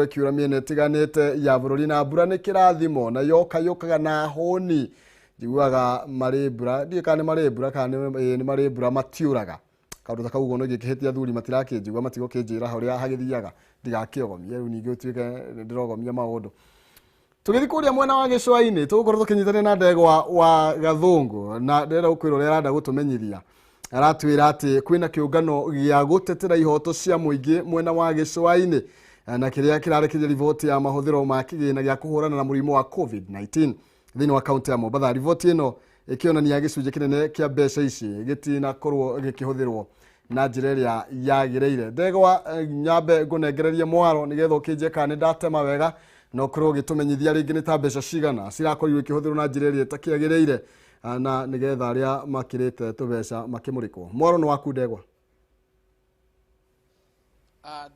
Ĩkiura mĩena ĩtiganĩte ya bũrũri na mbura nĩ kĩrathimo na yoka yũkaga na hũni. Njiguaga marĩ mbura, ndiũĩ kana nĩ marĩ mbura kana nĩ marĩ mbura matiũraga kaũndũ ta kau ũguo. No ingĩkĩhĩtia athuri matirakĩnjigua, matigũkĩnjĩra ũrĩa hagĩthiaga, ndigakĩogomie rĩu ningĩ ũtuĩke nĩndĩrogomia maũndũ. Tũgĩthiĩ kũrĩa mwena wa gĩcũa-inĩ, tũgũkorwo tũkĩnyitanĩra na ndegwa wa Gathũngũ, na ndĩrenda gũkwĩra ũrĩa arenda gũtũmenyithia. Aratwĩra atĩ kwĩna kĩũngano gĩa gũtetera ihoto cia mũingĩ mwena wa gĩcũa-inĩ, na kĩrĩa kĩrarekereria riboti ya mahũthĩro ma kĩgĩna gĩa kũhũrana na mũrimũ wa COVID-19 thĩinĩ wa kaunti ya Mombatha. Riboti ĩno ĩkĩonania gĩcunjĩ kĩnene kĩa mbeca ici gĩtinakorwo gĩkĩhũthĩrwo na njĩra ĩrĩa yagĩrĩire. Ndegwa, nyambe ngũnengererie mwaro nĩgetha ũkĩnjie kana nĩ ndatema wega, na ũkorwo ũgĩtũmenyithia rĩngĩ nĩ ta mbeca cigana cirakorirwo ikĩhũthĩrwo na njĩra ĩrĩa ĩtakĩagĩrĩire, na nĩgetha arĩa makĩrĩte tũbeca makĩmũrĩkwo. Mwaro nĩ waku, ndegwa.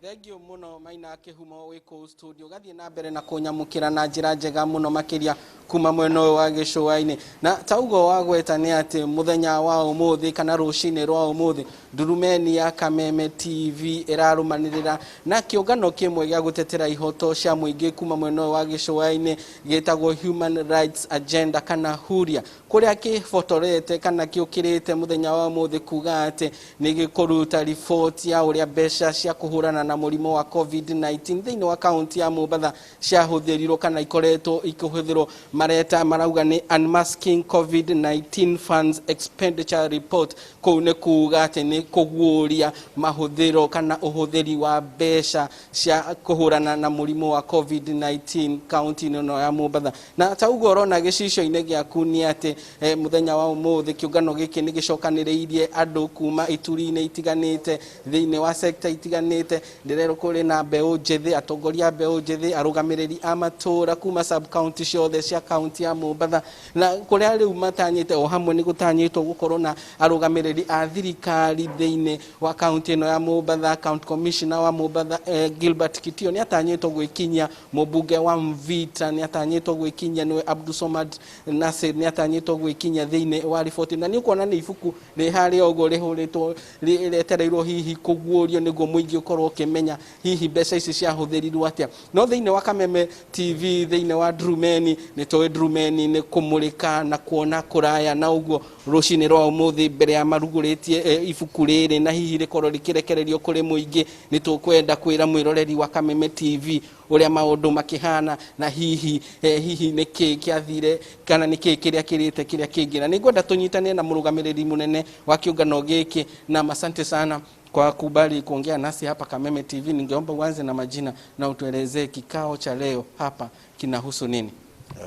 Thengio mũno, Maina Kĩhumo, wĩ kũu studio gathiĩ na mbere na kũnyamũkĩra na njĩra njega mũno makĩria kuma mwena ũyũ wa gĩcũa-inĩ. Na ta ũguo wagweta nĩ atĩ mũthenya wa ũmũthĩ kana rũcinĩ rwa ũmũthĩ, ndurumeni ya Kameme TV ĩrarũmanĩrĩra na kĩũngano kĩmwe gĩa gũtetera ihoto cia mũingĩ kuma mwena ũyũ wa gĩcũa-inĩ gĩtagwo Human Rights Agenda kana Huria, kũrĩa kĩbotorete kana kĩũkĩrĩte mũthenya wa ũmũthĩ kuga atĩ nĩ gĩkũruta riboti ya ũrĩa mbeca cia kũhũrana na mũrimũ wa COVID-19 thĩinĩ wa kaunti ya Mombatha ciahũthĩrirwo kana ikoretwo ikĩhũthĩrwo. Mareta marauga nĩ Unmasking COVID-19 Funds Expenditure Report. Kũu nĩ kuga atĩ nĩ kũguũria mahũthĩro kana ũhũthĩri wa mbeca cia kũhũrana na mũrimũ wa COVID-19 kaunti-inĩ ĩno ya Mombatha. Na ta ũguo ũrona gĩcicio-inĩ gĩaku nĩ atĩ mũthenya wa ũmũthĩ kĩũngano gĩkĩ nĩ gĩcokanĩrĩirie andũ kuma ituri-inĩ itiganĩte thĩinĩ wa sekta itiganĩte. Ndĩrerwo kũrĩ na mbeũ njĩthĩ, atongoria a mbeũ njĩthĩ, arũgamĩrĩri a matũra kuma sub county ciothe cia kaunti ya Mombatha, na kũrĩa rĩu matanyĩte o hamwe nĩ gũtanyĩtwo gũkorwo na arũgamĩrĩri a thirikari thĩinĩ wa kaunti ĩno ya Mombatha. County Commissioner wa Mombatha, Gilbert Kitio, nĩ atanyĩtwo gwĩkinyia. Mũmbunge wa Mvita nĩ atanyĩtwo gwĩkinyia, nĩwe Abdulsomad Nasir, nĩ atanyĩtwo gwĩkinyia thĩinĩ wa riboti. Na nĩ ũkuona nĩ ibuku rĩ harĩa ũguo rĩhũrĩtwo, rĩetereirwo hihi kũguũrio nĩguo mũingĩ ũkorwo ũkĩmenya hihi mbeca ici ciahũthĩrirwo atĩa. No thĩinĩ wa Kameme TV, thĩinĩ wa Ndurumeni, nĩ tũĩ Ndurumeni nĩ kũmũrĩka na kuona kũraya, na ũguo rũcinĩ rwa ũmũthĩ mbere ya marugũrĩtie ibuku rĩrĩ na hihi rĩkorwo rĩkĩrekererio kũrĩ mũingĩ, nĩ tũkwenda kwĩra mwĩroreri wa Kameme TV ũrĩa maũndũ makĩhana na hihi nĩ kĩĩ kĩathire kana nĩ kĩĩ kĩrĩa kĩrĩte kĩrĩa kĩngĩ. Na nĩ ngwenda tũnyitane na mũrũgamĩrĩri mũnene wa kĩũngano gĩkĩ. Na asante sana kwa kubali kuongea nasi hapa Kameme TV. Ningeomba uanze na majina na utuelezee kikao cha leo hapa kinahusu nini?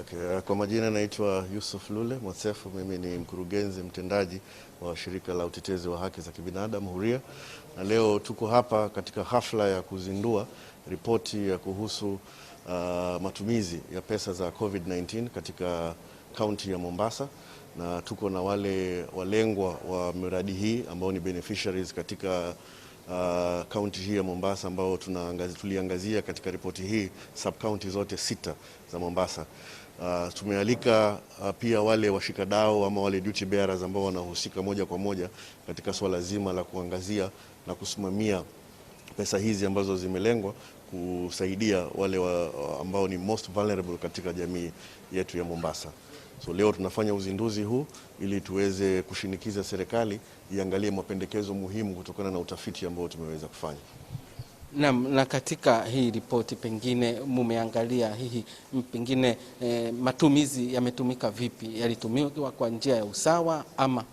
Okay, kwa majina naitwa Yusuf Lule Mwasefu, mimi ni mkurugenzi mtendaji wa shirika la utetezi wa haki za kibinadamu Huria, na leo tuko hapa katika hafla ya kuzindua ripoti ya kuhusu matumizi ya pesa za COVID-19 katika kaunti ya Mombasa, na tuko na wale walengwa wa miradi hii ambao ni beneficiaries katika kaunti hii ya Mombasa ambao tuliangazia katika ripoti hii sub county zote sita za Mombasa. Tumealika pia wale washikadau ama wale duty bearers ambao wanahusika moja kwa moja katika swala zima la kuangazia na kusimamia pesa hizi ambazo zimelengwa kusaidia wale ambao ni most vulnerable katika jamii yetu ya Mombasa. So leo tunafanya uzinduzi huu ili tuweze kushinikiza serikali iangalie mapendekezo muhimu kutokana na utafiti ambao tumeweza kufanya. Naam, na katika hii ripoti pengine mumeangalia hii pengine matumizi yametumika vipi? Yalitumiwa kwa njia ya usawa ama?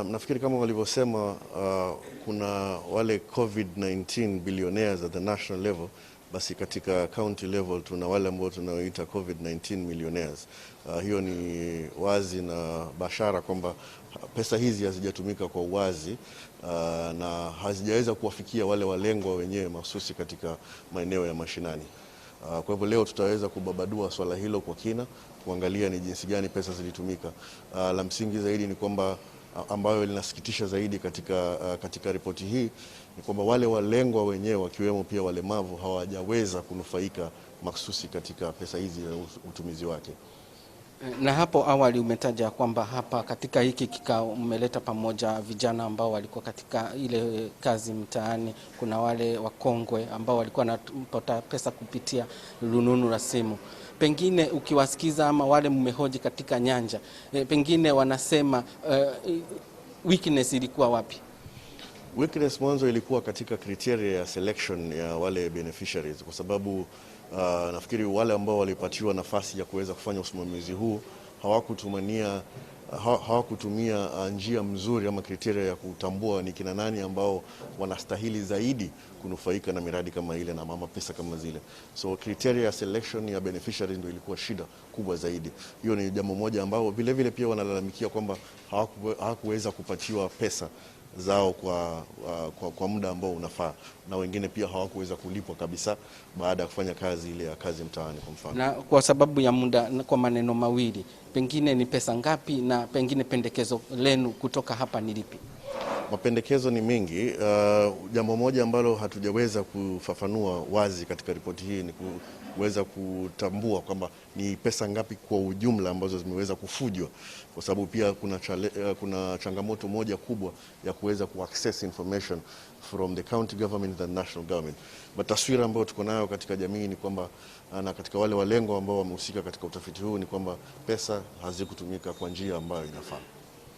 Nafikiri kama walivyosema, kuna wale COVID-19 billionaires at the national level, basi katika county level tuna wale ambao tunaoita COVID-19 millionaires. Hiyo ni wazi na bashara kwamba pesa hizi hazijatumika kwa uwazi na hazijaweza kuwafikia wale walengwa wenyewe mahususi katika maeneo ya mashinani. Kwa hivyo leo tutaweza kubabadua swala hilo kwa kina, kuangalia ni jinsi gani pesa zilitumika. La msingi zaidi ni kwamba ambayo linasikitisha zaidi katika ripoti hii ni kwamba wale walengwa wenyewe wakiwemo pia walemavu hawajaweza kunufaika maksusi katika pesa hizi na utumizi wake. Na hapo awali umetaja kwamba hapa katika hiki kikao mmeleta pamoja vijana ambao walikuwa katika ile kazi mtaani, kuna wale wakongwe ambao walikuwa wanapata pesa kupitia rununu la simu. Pengine ukiwasikiza ama wale mmehoji katika nyanja, pengine wanasema weakness ilikuwa wapi? Weakness mwanzo ilikuwa katika criteria ya selection ya wale beneficiaries, kwa sababu nafikiri wale ambao walipatiwa nafasi ya kuweza kufanya usimamizi huu hawakutumia njia mzuri ama criteria ya kutambua ni kina nani ambao wanastahili zaidi kunufaika na miradi kama ile na mama pesa kama zile. So criteria ya selection ya beneficiaries ndio ilikuwa shida kubwa zaidi. Hiyo ni jambo moja ambao vile vile pia wanalalamikia kwamba hawakuweza kupatiwa pesa zao kwa muda ambao unafaa, na wengine pia hawakuweza kulipwa kabisa baada ya kufanya kazi ile ya kazi mtaani kwa mfano. Na kwa sababu ya muda, kwa maneno mawili, pengine ni pesa ngapi na pengine pendekezo lenu kutoka hapa ni lipi? Mapendekezo ni mengi. Jambo moja ambalo hatujaweza kufafanua wazi katika ripoti hii ni kuweza kutambua kwamba ni pesa ngapi kwa ujumla ambazo zimeweza kufujwa, kwa sababu pia kuna changamoto moja kubwa ya kuweza kuaccess information from the county government and the national government. But taswira ambayo tuko nayo katika jamii ni kwamba, na katika wale walengwa ambao wamehusika katika utafiti huu, ni kwamba pesa hazikutumika kwa njia ambayo inafaa.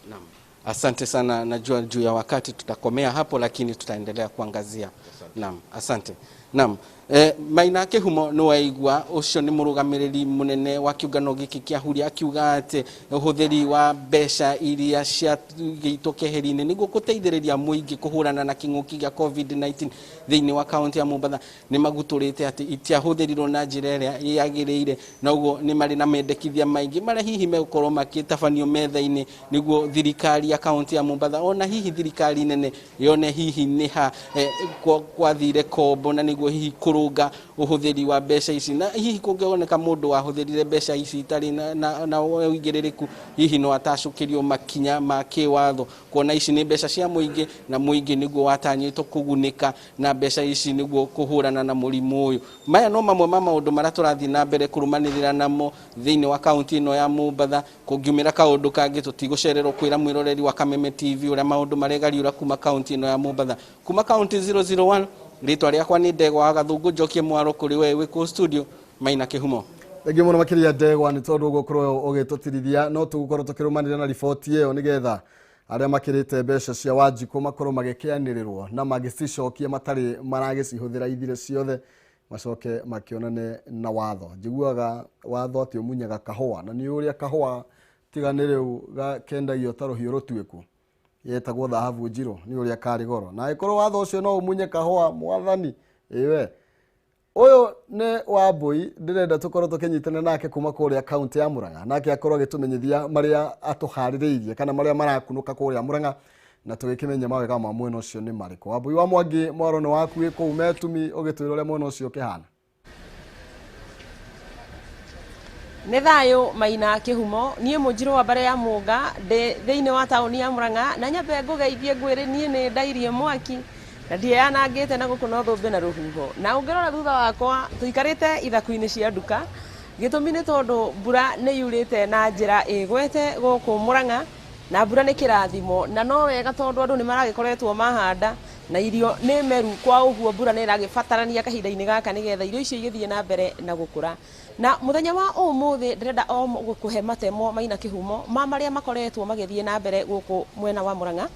Naam. Asante sana, najua juu ya wakati tutakomea hapo, lakini tutaendelea kuangazia. Naam, asante. Naam, Maina Kĩhumo nĩ waigua ũcio nĩ mũrũgamĩrĩri mũnene wa kĩũngano gĩkĩ kĩa Huria akiuga atĩ ũhũthĩri wa mbeca iria ciaigĩtwo keheri-inĩ nĩguo gũteithĩrĩria mũingĩ kũhũrana na kĩng'ũki gĩa COVID-19 thĩinĩ wa kaunti ya Mombatha nĩ magutũrĩte atĩ itiahũthĩrirwo na njĩra ĩrĩa yagĩrĩire, na ũguo nĩ marĩ na mendekithia maingĩ marĩa hihi megũkorwo makĩtabanio metha-inĩ nĩguo thirikari ya kaunti ya Mombatha ona hihi thirikari nene yone hihi nĩ ha kwathire kombo na nĩguo hihi kũrũnga ũhũthĩri wa mbeca ici, na hihi kũngĩoneka mũndũ wahũthĩrire mbeca ici itarĩ na ũigĩrĩrĩku hihi no atacũkĩrio makinya ma kĩwatho, kuona ici nĩ mbeca cia mũingĩ na mũingĩ nĩguo watanyĩtwo kũgunĩka na mbeca ici nĩguo kũhũrana na mũrimũ ũyũ. Maya no mamwe ma maũndũ marĩa tũrathiĩ na mbere kũrũmanĩrĩra namo thĩinĩ wa kaunti ĩno ya Mombatha. Kũngiumĩra kaũndũ kangĩ tũtigũcererwo kwĩra mwĩroreri wa Kameme TV ũrĩa maũndũ maregariũra kuma kaunti ĩno ya Mombatha. Kuma kaunti 001, rĩtwa rĩakwa nĩ Ndegwa wa Gathũngũ, njokie mwaro kũrĩ we wĩ kũu studio Maina Kĩhumo. Thengiũ mũno makĩria Ndegwa nĩ tondũ ũgũkorwo ũgĩtũtirithia, no tũgũkorwo tũkĩrũmanĩrĩra na riboti ĩyo nĩgetha arĩa makĩrĩte mbeca cia Wanjikũ makorwo magĩkĩanĩrĩrwo na magĩcicokia matarĩ maragĩcihũthĩra ithire ciothe, macoke makĩonane na watho. Njiguaga watho atĩ ũmunyaga kahũa, na nĩ ũrĩa kahũa tiga nĩ rĩu gakendagio ta rũhiũ rũtuĩku, yetagwo thahabu njirũ, nĩ ũrĩa karĩ goro, na angĩkorwo watho ũcio no ũmunye kahũa, mwathani ĩwe. Ũyũ nĩ Wambui, ndĩrenda tũkorwo tũkĩnyitana nake kuma kũrĩa kaunti ya Murang'a, nake akorwo agĩtũmenyithia marĩa atũharĩrĩirie kana marĩa marakunũka kũrĩa Murang'a, na tũgĩkĩmenya mawega ma mwena ũcio nĩ marĩkũ. Wambui wa Mwangi, mwaro nĩ waku wĩ kũu Metumi, ũgĩtwĩra ũrĩa mwena ũcio ũkĩhana. Nĩ thayũ Maina Kĩhumo, niĩ mũnjirũ wa mbare ya Mũnga ndĩ thĩinĩ wa taũni ya Murang'a, na nyambe ngũgeithie ngwĩre niĩ nĩ ndairie mwaki na ndiyanangĩte na gũkũ no thũmbĩ na rũhuho. Na ũngĩrora thutha wakwa tũikarĩte ithaku-inĩ cia nduka, gĩtũmi nĩ tondũ mbura nĩ yurĩte na njĩra ĩgwete gũkũ Murang'a, na mbura nĩ kĩrathimo, na no wega tondũ andũ nĩ maragĩkoretwo mahanda na irio nĩ meru, kwa ũguo mbura nĩ ĩragĩbatarania kahinda-inĩ gaka nĩgetha irio icio igĩthiĩ na mbere na gũkũra. Na mũthenya wa ũmũthĩ ndĩrenda o gũkũhe matemo Maina Kĩhumo ma marĩa makoretwo magĩthiĩ na mbere gũkũ mwena wa Murang'a.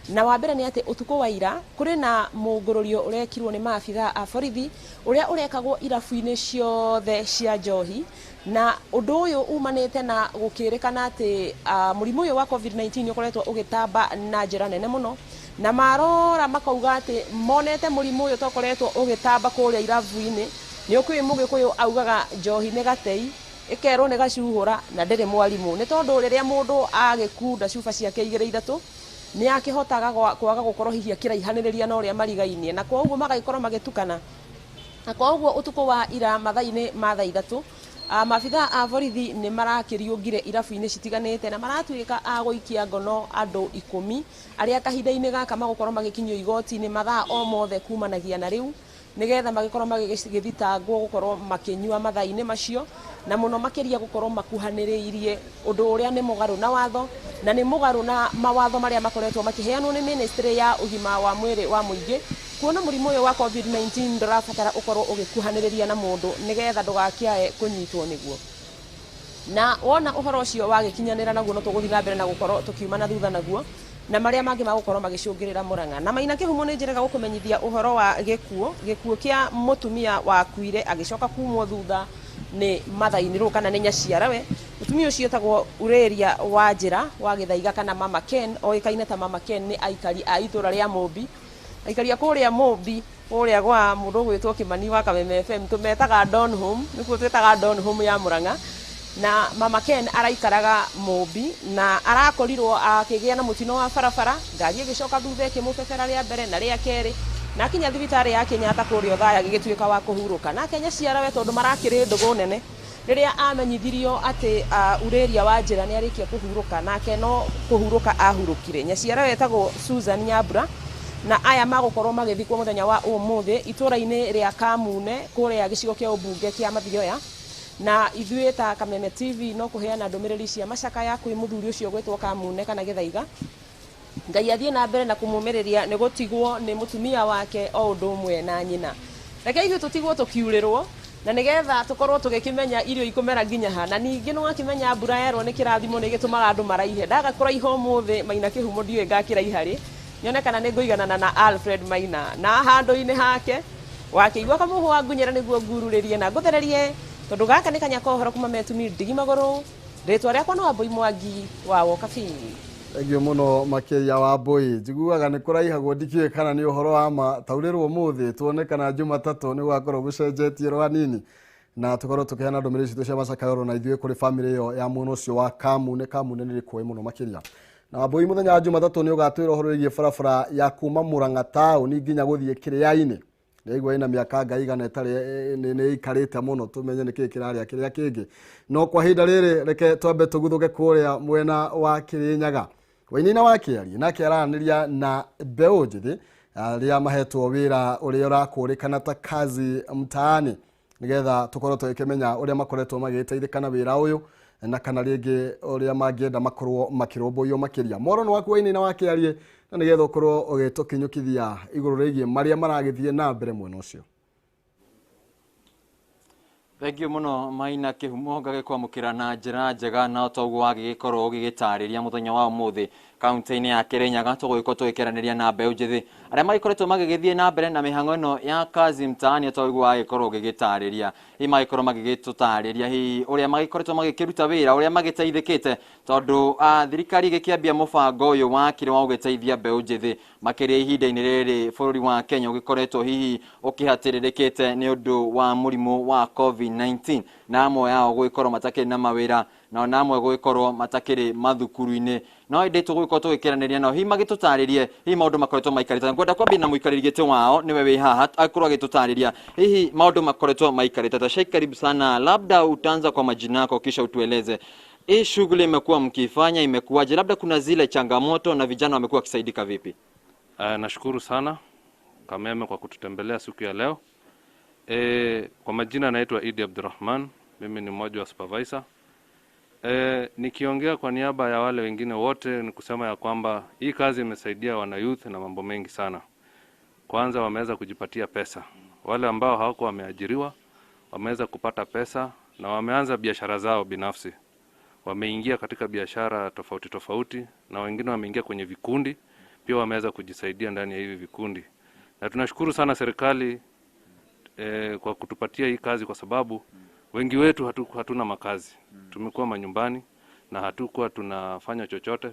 Na wa mbere nĩ atĩ ũtukũ wa ira kũrĩ na mũngũrũrio ũrekirwo nĩ maabithaa a borithi ũrĩa ũrekagwo irabu-inĩ ciothe cia njohi, na ũndũ ũyũ umanĩte na gũkĩrĩkana atĩ mũrimũ ũyũ wa COVID-19 ũkoretwo ũgĩtamba na njĩra nene mũno, na marora makauga atĩ monete mũrimũ ũyũ tokoretwo ũgĩtamba kũrĩa irabu-inĩ. Nĩ ũkũĩ mũgĩkũyũ augaga njohi nĩ gatei, ĩkerwo nĩ gacuhũra na ndĩrĩ mwarimũ, nĩ tondũ rĩrĩa mũndũ agĩkunda cuba ciake igĩrĩ ithatũ nĩ akĩhotaga kwaga gũkorwo hihi akĩraihanĩrĩria na ũrĩa marigainie, na kwa ũguo magagĩkorwo magĩtukana. Na kwa ũguo ũtukũ wa ira mathaa-inĩ ma thaa ithatũ, maabithaa a borithi nĩ marakĩriũngire irabu-inĩ citiganĩte na maratuĩka a gũikia ngono andũ 10 arĩa kahinda-inĩ gaka magũkorwo magĩkinyio igoti-inĩ mathaa o mothe kumanagia na rĩu. Nigetha magĩkorwo magĩgĩthitangwo gũkorwo makĩnyua mathaa-inĩ macio na mũno makĩria gũkorwo makuhanĩrĩirie ũndũ ũrĩa nĩ mũgarũ na watho na nĩ mũgarũ na mawatho marĩa makoretwo makĩheanwo nĩ ministry ya ũgima wa mwĩrĩ wa mũingĩ kuona mũrimũ ũyũ wa COVID-19 ndũrabatara ũkorwo ũgĩkuhanĩrĩria na mũndũ nĩgetha ndũgakĩae kũnyitwo nĩguo. Na wona ũhoro ũcio wagĩkinyanĩra naguo no tũgũthiĩ na mbere na gũkorwo tũkiuma na thutha naguo na marĩa mangĩ magũkorwo magĩcũngĩrĩra Murang'a. Na Maina Kĩhumo nĩ njĩrega gũkũmenyithia ũhoro wa gĩkuũ kĩa mũtumia wakuire agĩcoka kumwo thutha nĩ mathainirwo kana nĩ nyaciarawe. Mũtumia ũcio etagwo Ureria wa Njĩra wa Gĩthaiga kana Mama Ken, oĩkaine ta Mama Ken nĩ aikari a itũra rĩa Mũmbi. Aikari a kũrĩa Mũmbi kũrĩa gwa mũndũ ũgwĩtwo Kĩmani wa Kameme FM tũmetaga Don Home, nĩkuo twĩtaga Don Home ya Murang'a. Na Mama Ken araikaraga Mũmbi na arakorirwo akĩgĩa na mũtino wa barabara, ngari ĩgĩcoka thutha ĩkĩmũbebera rĩa mbere na rĩa kerĩ, na akinya thibitarĩ ya Kenyatta kũrĩa Othaya agĩgĩtuĩka wa kũhurũka. Nake nyaciarawe tondũ marakĩrĩ ndũgũ nene, rĩrĩa amenyithirio atĩ Ureria wa Njĩra nĩ arĩkia kũhurũka, nake no kũhurũka ahurũkire. Nyaciarawe etagwo Susan Nyambura, na aya magũkorwo magĩthikwo mũthenya wa ũmũthĩ itũra-inĩ rĩa Kamune kũrĩa gĩcigo kĩa ũmbunge kĩa Mathioya. Na ithuĩ ta Kameme TV no kũheana ndũmĩrĩri cia macakaya kwĩ mũthuri ũcio ũgwĩtwo Kamune kana Gĩthaiga. Ngai athiĩ na mbere na kũmũmĩrĩria nĩ gũtigwo nĩ mũtumia wake o ũndũ ũmwe na nyina. Reke ithuĩ tũtigwo tũkiurĩrwo na nĩgetha tũkorwo tũgĩkĩmenya irio ikũmera nginya ha. Na ningĩ nĩwakĩmenya mbura yerwo nĩ kĩrathimo nĩ gĩtũmaga andũ maraihe. Ndaga kũraiha ũmũthĩ Maina Kĩhumo ndiũĩ ngakĩraiha rĩ, nyone kana nĩ ngũiganana na Alfred Maina na handũ-inĩ hake wakĩigua kamũhũ wa ngunyĩra nĩguo ngururĩrie na ngũthererie tondũ gaka nĩ kanya ka ũhoro kuma Metumi ndigi magũrũ. Rĩtwa rĩakwa nĩ Wambui Mwangi wa Wokabi. Thengiũ mũno makĩria Wambui. Njiguaga nĩ kũraihagwo ndikĩũĩ kana nĩ ũhoro wa ma, taurĩrwo ũmũthĩ tuone kana Jumatatũ nĩ gũgakorwo gũcenjetie ro hanini na tũkorwo tũkĩheana ndũmĩrĩri citũ cia macakayoro na ithuĩ kũrĩ bamĩrĩ ĩyo ya mwena ũcio wa Kamune. Kamune nĩ rĩkũĩ mũno makĩria. Na Wambui mũthenya wa Jumatatũ nĩ ũgatwĩra ũhoro wĩgiĩ barabara ya kuma Murang'a taũni nginya gũthiĩ Kĩrĩa-inĩ. Ndaigua ĩna mĩaka ngai igana ĩtarĩ nĩ ĩikarĩte mũno tũmenye nĩkĩĩ kĩrarĩa kĩrĩa kĩngĩ. No kwa ihinda rĩrĩ reke twambe tũguthũke kũrĩa mwena wa Kĩrĩnyaga. Wainaina wa Kĩarie nake aranĩria na mbeũ njĩthĩ arĩa mahetwo wĩra ũrĩa ũrakũrĩkana ta kazi mtaani nĩgetha tũkorwo tũgĩkĩmenya ũrĩa makoretwo magĩteithĩka na wĩra ũyũ na kana rĩngĩ ũrĩa mangĩenda makorwo makĩrũmbũiyo makĩria. Mworo nĩ waku Wainaina wa Kĩarie na nĩgetha ũkorwo ũgĩtũkinyũkithia igũrũ rĩgiĩ marĩa maragĩthiĩ na mbere mwena ũcio. Thengiũ mũno Maina Kĩhumo ngagĩkwamũkĩra na njĩra njega na toguo wagĩgĩkorwo ũgĩgĩtarĩria mũthenya wa ũmũthĩ kaunti-inĩ ya Kĩrĩnyaga tũgũgĩkorwo tũgĩkĩaranĩria na mbeũ njĩthĩ arĩa magĩkoretwo magĩgĩthiĩ na mbere na mĩhang'o ĩno ya kazi mtaani toguo wagĩkorwo ũgĩgĩtarĩria. Hihi magĩkorwo magĩgĩtũtarĩria hihi ũrĩa magĩkoretwo magĩkĩruta wĩra ũrĩa magĩteithĩkĩte tondũ thirikari ĩgĩkĩambia mũbango ũyũ wakĩrĩ wa gũgĩteithia mbeũ njĩthĩ makĩria ihinda-inĩ rĩrĩ bũrũri wa Kenya ũgĩkoretwo hihi ũkĩhatĩrĩrĩkĩte nĩ ũndũ wa mũrimũ wa COVID-19 na amwe ao gũgĩkorwo matakĩrĩ na mawĩra na ona amwe gũgĩkorwo matakĩrĩ mathukuru-inĩ. No ĩndĩ tũgũgĩkorwo tũgĩkĩaranĩria nao hihi magĩtũtarĩrie hihi maũndũ makoretwo maikarĩte. Ngwenda kwambia na mũikarĩri gĩtĩ wao nĩwe wĩ haha akorwo agĩtũtarĩria hihi maũndũ makoretwo maikarĩte. Tashai, karibu sana, labda utaanza kwa majina yako kisha utueleze hii shughuli imekuwa mkifanya imekuwaje, labda kuna zile changamoto na vijana wamekuwa wakisaidika vipi? Nashukuru sana Kameme kwa kututembelea siku ya leo. Kwa majina naitwa Idi Abdurrahman, mimi ni mmoja wa supervisor. Nikiongea kwa niaba ya wale wengine wote ni kusema ya kwamba hii kazi imesaidia wana youth na mambo mengi sana. Kwanza wameweza kujipatia pesa. Wale ambao hawakuwa wameajiriwa wameweza kupata pesa na wameanza biashara zao binafsi. Wameingia katika biashara tofauti tofauti na wengine wameingia kwenye vikundi, pia wameweza kujisaidia ndani ya hivi vikundi. Na tunashukuru sana serikali kwa kutupatia hii kazi kwa sababu wengi wetu hatuna makazi. Tumekuwa manyumbani na hatukuwa tunafanya chochote.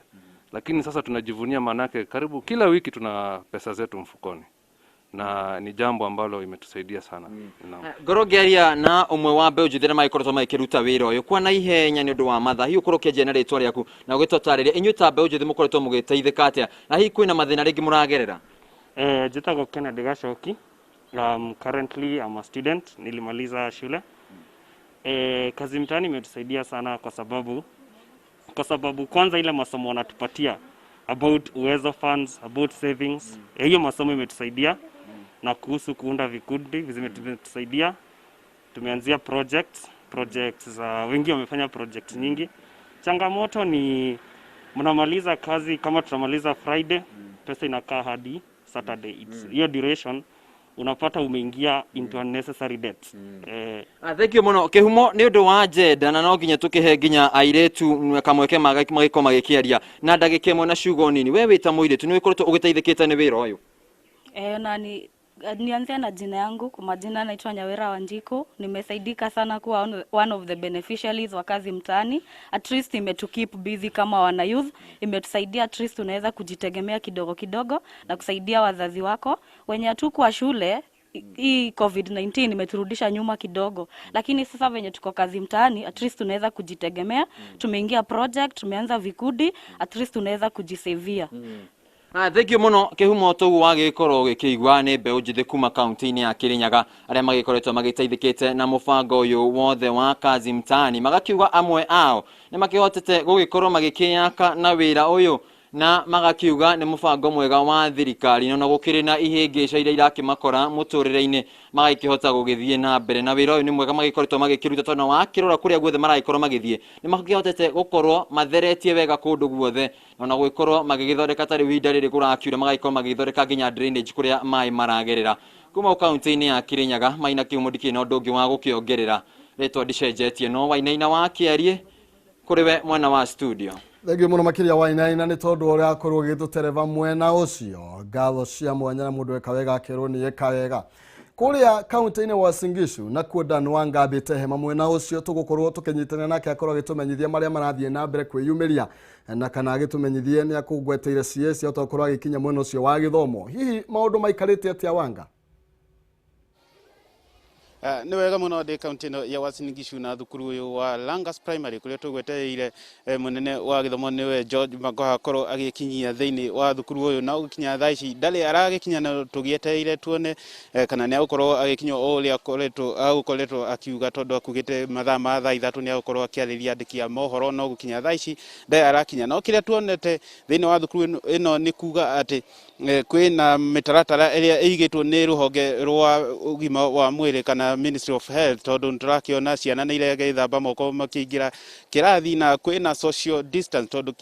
Lakini sasa tunajivunia manake karibu kila wiki tuna pesa zetu mfukoni. Na ni jambo ambalo imetusaidia sana. Ngorwo ngĩaria na ũmwe wa mbeũ njĩthĩ arĩa magĩkoretwo magĩkĩruta wĩra ũyũ kwa na ihenya nĩ ũndũ wa mathaa, hihi ũkorwo ũkĩanjia na rĩtwa rĩaku na ũgĩtũtarĩria inyuĩ ta mbeũ njĩthĩ mũkoretwo mũgĩteithĩka atĩa na hihi kwĩna mathĩna rĩngĩ mũragerera? Njĩtagwo Kennedy Gachoki. Currently I'm a student, nilimaliza shule. Kazi mtaani imetusaidia sana kwa sababu kwanza ile masomo wanatupatia about Uwezo funds, about savings. Hiyo masomo imetusaidia. Na kuhusu kuunda vikundi zimetusaidia. Tumeanzia projects za wengi wamefanya project nyingi. Changamoto ni mnamaliza kazi kama tunamaliza Friday, pesa inakaa hadi Saturday. Hiyo duration unapata umeingia into unnecessary debt. Thank you muno Kihumo nĩ ũndũ wa agenda, na no nginya tũkĩhe nginya airĩtu kamweke magĩkorwo magĩkĩaria na ndagĩka ĩmwe na ciugo nini. We wĩ ta mũirĩtu nĩ ũkoretwo ũgĩteithĩkĩte nĩ wĩra ũyũ? Na nianze na jina yangu. Kwa majina naitwa Nyawera Wanjiku. Nimesaidika sana kuwa one of the beneficiaries wa Kazi Mtaani. At least imetukeep busy kama wana youth, imetusaidia at least unaweza kujitegemea kidogo kidogo na kusaidia wazazi wako. Wenye hatukuwa shule, hii COVID-19 imeturudisha nyuma kidogo, lakini sasa venye tuko Kazi Mtaani, at least tunaweza kujitegemea. Tumeingia project, tumeanza vikundi, at least tunaweza kujisavia. Ah, thank you muno Kihumo. Toguo wagĩkorwo ũgĩkĩigua nĩ mbeũ njĩthĩ kuma kaunti-inĩ ya Kirinyaga arĩa magĩkoretwo magĩteithĩkĩte na mũbango ũyũ wothe wa Kazi Mtaani, magakiuga amwe ao nĩ makĩhotete gũgĩkorwo magĩkĩyaka na wĩra ũyũ, na magakiuga nĩ mũbango mwega wa thirikari, na gũkĩrĩ na ihĩngĩca iria irakĩmakora mũtũrĩre-inĩ, magakĩhota gũgĩthiĩ na mbere na wĩra ũyũ nĩ mwega magĩkoretwo magĩkĩruta, tondũ wakĩrora kũrĩa guothe maragĩkorwo magĩthiĩ nĩ makĩhotete gũkorwo matheretie wega kũndũ guothe, na gũgĩkorwo magĩgĩthondeka ta rĩu ihinda rĩrĩ kũrakiura, magagĩkorwo magĩgĩthondeka nginya drainage kũrĩa maĩ maragerera. Kuma kaunti-inĩ ya Kirinyaga, Maina Kĩhumo, ndikĩrĩ na ũndũ ũngĩ wa gũkĩongerera, rĩtwa ndicenjetie, no Wainaina wa kĩarie kũrĩ we mwena wa studio. Thengiũ mũno makĩria Wainaina nĩ tondũ ũrĩa akorwo ũgĩtũtereba mwena ũcio. Ngatho cia mwanya, na mũndũ eka wega akerwo nĩ eka wega. Kũrĩa kaunti-inĩ wa Uasin Gishu nakuo Dan Wangambĩte hema mwena ũcio, tũgũkorwo tũkĩnyitanĩra nake akorwo agĩtũmenyithia marĩa marathiĩ na mbere kwĩyumĩria, na kana agĩtũmenyithie nĩ akũgweteire CS ahota gũkorwo agĩkinya mwena ũcio wa gĩthomo. Hihi maũndũ maikarĩte atĩa, Wanga? Nĩ wega mũno, ndĩ kaunti ĩno ya Uasin Gishu na thukuru ũyũ wa Langas Primary kũrĩa tũgwetereire mũnene wa gĩthomo nĩwe George Magoha akorwo agĩkinyia thĩinĩ wa thukuru ũyũ, na gũkinya thaa ici ndarĩ aragĩkinya, na tũgĩetereire tuone kana nĩ agũkorwo agĩkinya o ũrĩa agũkoretwo akiuga, tondũ akugĩte mathaa ma thaa 3 nĩ agũkorwo akĩarĩria andĩki a mohoro, no gũkinya thaa ici ndarĩ arakinya. No kĩrĩa tuonete thĩinĩ wa thukuru ĩno nĩ kuga atĩ kwĩna mĩtaratara ĩrĩa ĩigĩtwo nĩ rũhonge rwa ũgima wa mwĩrĩ kana Ministry of Health, tondũ nĩtũrakĩona ciana nĩ iregethamba moko makĩingĩra kĩrathi na kwĩna social distance, tondũ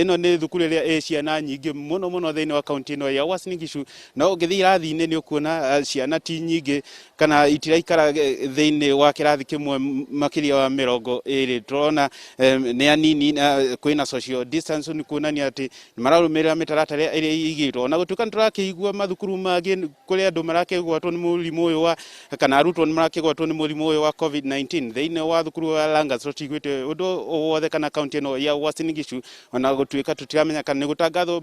ĩno nĩ thukuru ĩrĩa ĩ ciana nyingĩ mũno mũno thĩinĩ wa kaunti ĩno ya Uasin Gishu. No ũngĩthiĩ irathi-inĩ nĩ ũkuona ciana ti nyingĩ kana itiraikara thĩinĩ wa kĩrathi kĩmwe makĩria wa 20. Tũrona nĩ anini na kwĩna social distance, nĩ kuonania atĩ nĩ mararũmĩrĩra mĩtaratara ĩrĩa ĩigĩtwo, ona gũtuĩka nĩ tũrakĩigua mathukuru mangĩ kũrĩa andũ marakĩgwatwo nĩ mũrimũ ũyũ wa kana arutwo nĩ marakĩgwatwo nĩ mũrimũ ũyũ wa COVID-19. Thĩinĩ wa thukuru wa Langas tũtiguĩte ũndũ o wothe kana kaunti ĩno ya Uasin Gishu, ona gũtuĩka tũtiramenya kana nĩ gũtangathwo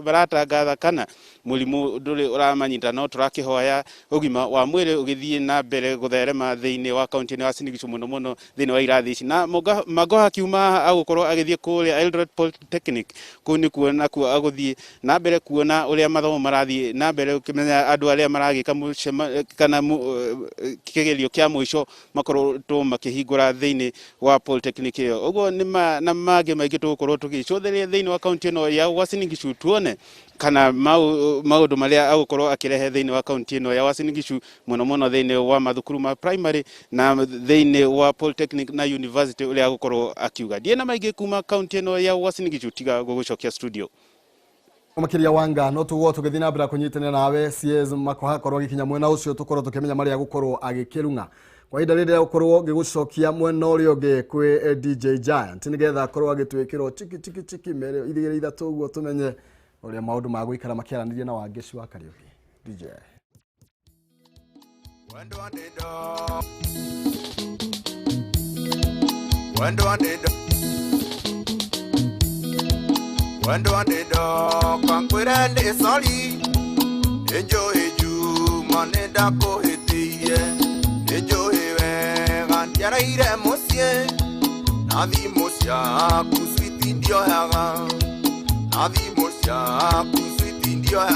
maratangatha kana mũrimũ ndũrĩ ũramanyita, no tũrakĩhoya ũgima wa mwĩrĩ ũgĩthiĩ na mbere gũtherema thĩinĩ wa kaunti ĩno ya Uasin Gishu, mũno mũno thĩinĩ wa irathi ici. Na Magoha akiuma haha agũkorwo agĩthiĩ kũrĩa Eldoret Polytechnic, kũu nĩkuo nakuo agũthiĩ na mbere kuona ũrĩa mathomo marathiĩ na mbere, ũkĩmenya andũ arĩa maragĩka kana kĩgerio kĩa mũico makoretwo makĩhingũra thĩinĩ wa polytechnic ĩyo. Ũguo nĩ na mangĩ maingĩ tũgũkorwo tũgĩcũthĩrĩria thĩinĩ wa kaunti ĩno ya Uasin Gishu, tuone kana maũndũ marĩa agũkorwo akĩrehe thĩinĩ wa kaunti ĩno ya Uasin Gishu, mũno mũno thĩinĩ wa mathukuru ma primary na thĩinĩ wa polytechnic na university, ũrĩa agũkorwo akiuga. Ndiĩ na maingĩ kuma kaunti ĩno ya Uasin Gishu tiga gũgũcokia studio. Makiria Wanga, no tugwo tũgĩthiĩ na mbere kũnyitanĩra nawe CS Makoha akorwo agĩkinya mwena ũcio, tũkorwo tũkĩmenya marĩa gũkorwo agĩkĩrung'a. Kwa ihinda rĩrĩa gũkorwo ngĩgũcokia mwena ũrĩa ũngĩ kwĩ DJ Giant nĩgetha akorwo agĩtwĩkĩrwo chiki chiki chiki merĩ igĩrĩ ithatũ, ũguo tũmenye ũrĩa maũndũ magũikara makĩaranĩria na Wangeci wa Kariũki. DJ. Wendo ndido, wendo ndido, wendo ndido, kankwĩre nĩ sorry, nĩ njũĩ Juma nĩ ndakũhĩtĩirie, nĩ njũĩ wega ndiaraire mũciĩ, na thimũ ciaku switi ndioyaga, na thimũ ciaku switi ndioyaga.